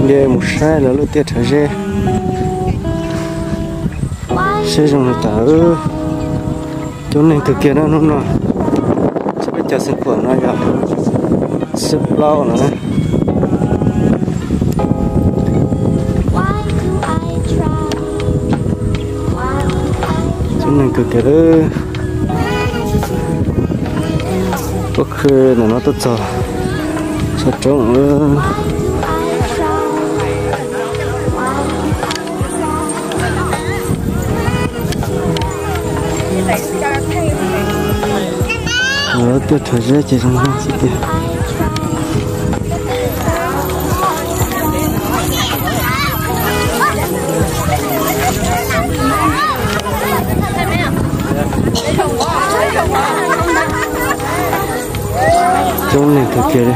Nce mus saib lawv lub tiaj rhawv zeb, saib zoo li cas. Coob leej kawg kiag na hnub no. Tsis peb cov xeev khuam no yog xiab plaub no na. Coob leej kawg kiag lawm. Tuaj khw ntawm no tuaj txog sab roob. Lawv tiaj rhawv zeb ces zoo no xwb tiag. Coob leej kawg kiag li.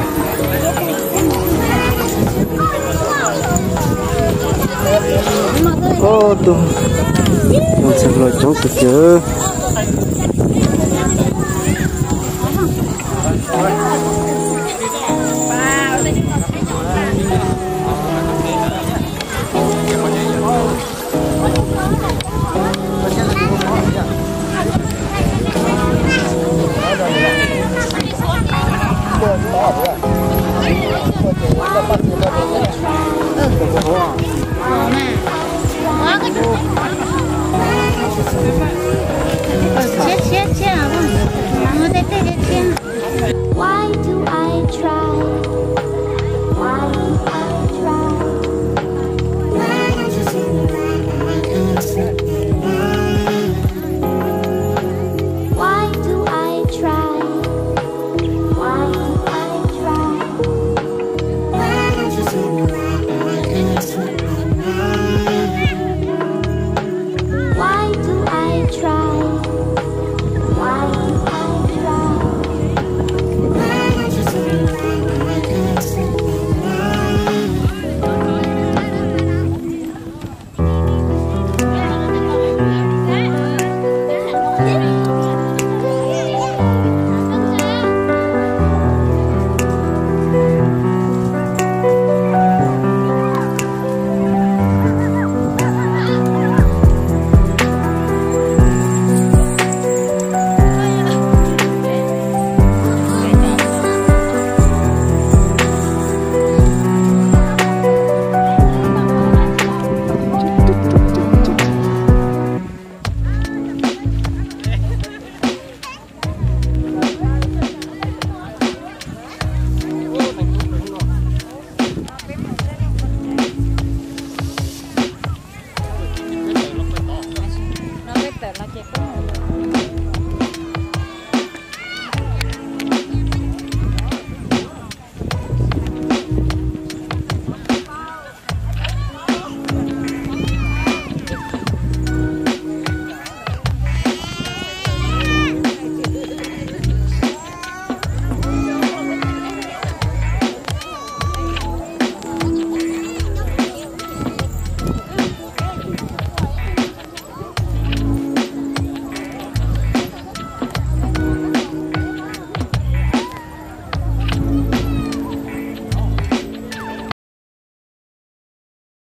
Ob tug, coob txhia hluas coob kawg kiag. Why do I try? Why do I try? Why do I try? Why do I try? Why do I try? Why do I try?